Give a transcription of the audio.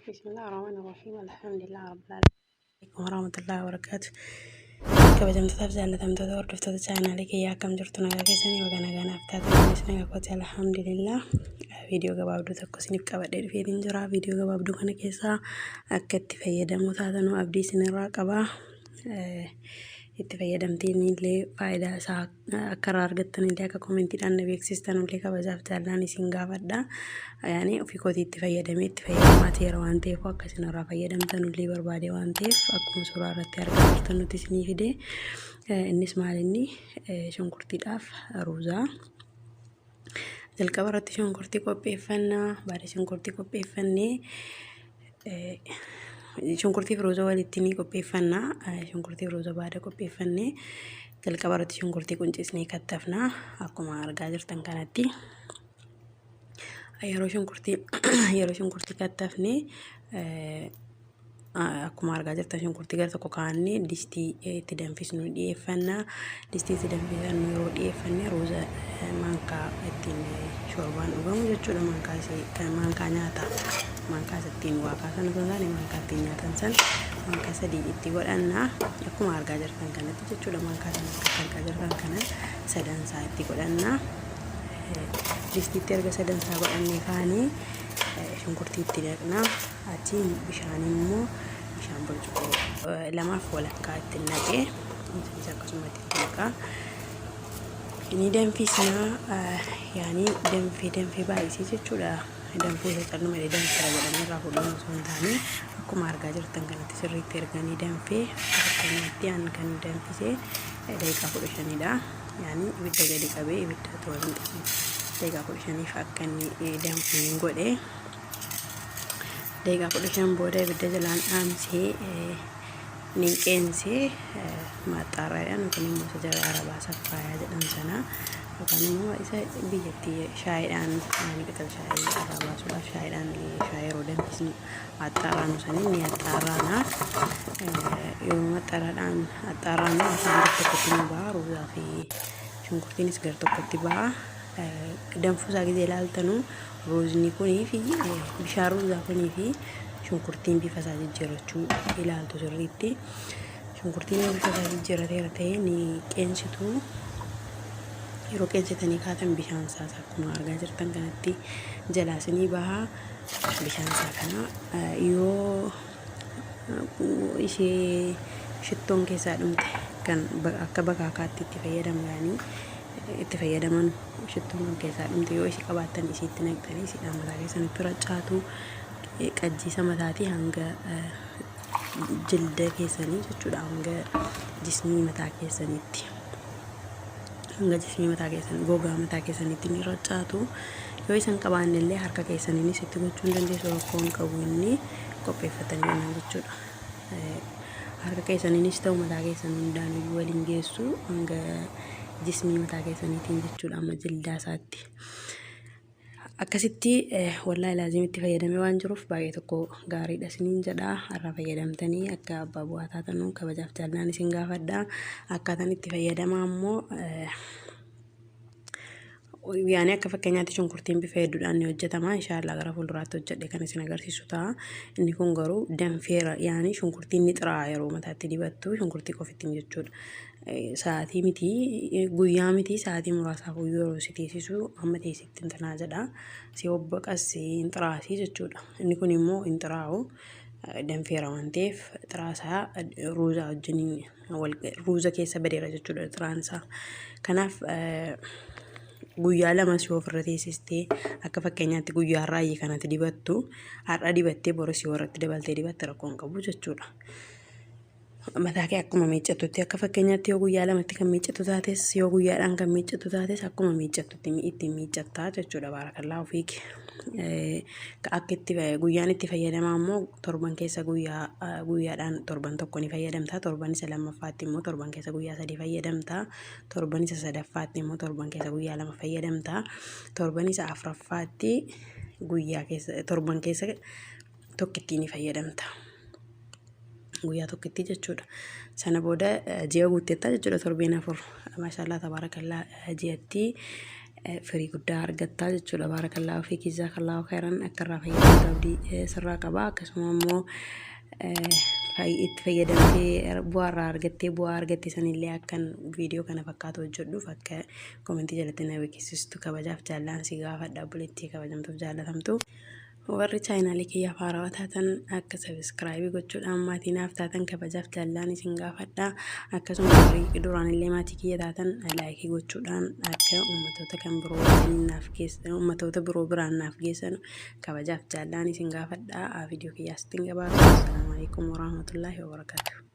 Bismillah ar-Rahmaan ar-Rahiim. Alhamdulillah Rabbil Aalamiin. Warahmatullahi wabarakatuh. Kabajamtootaaf jaallatamtoota hordoftoota chaanaalii kiyyaa, akkam jirtu? Nagaa keessanii? Baga nagaa naaf taatan. Anis nagaa kooti, alhamdulillah. Viidiyoo gabaabduu tokko isiniif qabadhee dhufeetiin jira. Viidiyoo gabaabduu kana keessaa akka itti fayyadamuu taatanuu abdii isinirraa qaba. Itti fayyadamteen illee faayidaa isaa akka irraa argattan illee akka koomentiidhaan na beeksistan illee kabajaaf jaallaan isin gaafadha. Yaani ofii kootii itti fayyadamee itti fayyadamaa ta'eera waan ta'eef, akka isin irraa fayyadamtan illee barbaade waan ta'eef, akkuma suuraa irratti argaa jirtan nuti isinii fide. Innis maal inni? Shunkurtiidhaaf ruuzaa. Jalqaba irratti shunkurtii qopheeffannaa. Baada shunkurtii qopheeffannee, shunkurtii fi ruuza walitti ni qopheeffanna. Shunkurtii fi ruuza baada qopheeffannee, jalqaba irratti shunkurtii quncisnee kattafna akkuma argaa jirtan kanatti. Yeroo shunkurtii kattafne, akkuma argaa jirtan, shunkurtii gara tokko kaa'annee distii itti danfisnu dhiyeeffanna. Distii itti danfisnu yeroo dhiyeeffanne, ruuza maankaa ittiin shorbaan dhugamu jechuudha. Maankaa isee, maankaa nyaataa, maankaa isa ittiin waa kaasan osoo hin taane, maankaa ittiin nyaatan san maankaa 3 itti godhanna. Akkuma argaa jirtan kanatti jechuudha. Maankaa sana akka argaa jirtan kana sadansaa itti godhanna. Distiitti erga sadansaa godhannee kaanee, shunkurtii itti naqna. Achiin bishaan immoo bishaan burcuqqoo 2.5 itti naqee, isinis akkasumatti itti naqaa. Ni danfisnaa, yaani danfee danfee baay'isee jechuudha. Danfuu isa calluma jedhee danfera jedhanii irraa fuudhamu osoo hin taane, akkuma argaa jirtan kanatti sirriitti erganii danfee, fakkeenyaatti an kan danfise daqiiqaa 15dha. Yaani ibidda gadi qabee, ibidda otoo hin qabin daqiiqaa 15f akka inni danfu hin godhe. Daqiiqaa 15 booda ibidda jalaan dhaamsee, nin qeensee maaxxaarraadhaan yookiin immoo isa jara arabaa saffaayaa jedhan sana, yookaan immoo isa biyyatti shaayiidhaan, yaani qixal shaayii irraa baasuudhaaf shaayiidhaan, shaayii yeroo danfisnu axxaaraanu sanii ni axxaaraana. Yeroo axxaaraadhaan axxaaraanu, bishaan gar tokkotti ni ba'a, ruuzaa fi shunkurtiinis gar tokkotti ba'a. Danfuu isaa gisee ilaaltanu, ruuzni kunii fi bishaan ruuzaa kunii fi shunkurtiin bifa isaa jijjiirrachuu ilaaltu sirriitti. Shunkurtiin yoo bifa isaa jijjiirrateera ta'e, ni qeensitu. Yeroo qeensitanii kaatan, bishaan isaas akkuma argaa jirtan kanatti jalaa isinii baha. Bishaan isaa kana yoo ishee shittoon keessaa dhumte, kan akka bakaakaatti itti fayyadamu, yaanii itti fayyadaman, shittoon kan keessaa dhumte yoo ishee qabaattan, isiitti naqxanii isiidhaan mataa keessanitti racaatu. Qajjiisa mataatii hanga jilda keessanii jechuudha, hanga jismii mataa keessaniitti, hanga jismii mataa keessan, gogaa mataa keessaniitti ni racaatu. Yoo isan qabaanne illee, harka keessaniinis itti gochuu hin dandeessu, rakkoo hin qabu. Inni qopheeffatanii jennaan jechuudha. Harka keessaniinis ta'u, mataa keessan hundaan iyyuu waliin geessu, hanga jismii mataa keessaniitiin jechuudha, amma jildaa isaatti. Akkasitti wallaahi laazim itti fayyadamee waan jiruuf, baay'ee tokko gaariidha isiniin jedha. Har'a fayyadamtanii akka abbaa bu'aa taatanuu kabajaaf jaallaan isin gaafadha. Akkaataan itti fayyadamaa immoo, yaani akka fakkeenyaatti shunkurtiin bifa hedduudhaan ni hojjetama. Inshaallah gara fuulduraatti hojjedhe kan isin agarsiisu ta'a. Inni kun garuu danfeera, yaani shunkurtiin ni xiraa'a yeroo mataatti dibattu, shunkurtii qofittiin jechuudha. Sa'aatii miti, guyyaa miti, sa'aatii muraasaaf yeroo si teessisu, hamma teessitti intinaa jedha. Si hobbaqas, hin xiraasii jechuudha. Inni kun immoo hin xiraa'u, danfeera waan ta'eef, xiraasaa ruuzaa wajjin ruuza keessa badeera jechuudha xiraansaa. Kanaaf guyyaa 2 si ofirra teessistee, akka fakkeenyaatti guyyaa har'aa kanatti dibattu, har'a dibattee boru si warratti dabaltee dibatte, rakkoo hin qabu jechuudha. Mataa kee akkuma miiccattutti, akka fakkeenyaatti yoo guyyaa lamatti kan miiccattu taates, yoo guyyaadhaan kan miiccattu taates, akkuma miiccattutti ittiin miiccattaa jechuudha. Baarakallaa ofiiki. Akka itti guyyaan itti fayyadamaa immoo, torban keessa guyyaa guyyaadhaan torban tokko ni fayyadamta. Torban isa lammaffaatti immoo torban keessa guyyaa 3 fayyadamta. Torban isa sadaffaatti immoo torban keessa guyyaa 2 fayyadamta. Torban isa afuraffaatti guyyaa keessa, torban keessa tokkittii ni fayyadamta. Guyyaa tokkitti jechuudha. Sana booda ji'a guutteetta jechuudha, torbeen 4. Maashaallah, tabaarakallaa, ji'atti Firii guddaa argattaa jechuudha. Baarakallaahu fiiki jazaakallaahu khayran akka irraa fayyadamtu abdii sirraa qaba. Akkasuma immoo itti fayyadamtee bu'aa irraa argattee bu'aa argatte sanillee akkan viidiyoo kana fakkaatu hojjedhuuf akka komentii jalatti na beeksistu kabajaaf jaallaan si gaafadha obboleettii kabajamtuuf jaallatamtu. Warri chaayinaalii kiyyaaf haarawaa taatan akka sabiskiraayibii gochuudhaan maatii naaf taatan kabajaaf jaallaan isin gaafadha. Akkasuma warri duraan illee maatii kiyya taatan laayikii gochuudhaan akka ummatoota kan biroo wajjiniin naaf geessan ummatoota biroo biraan naaf geessan kabajaaf jaallaan isin gaafadha. Viidiyoo kiyyaas ittiin gabaabsa. Assalaamu alaikum warahmatullaahi wabarakaatuh.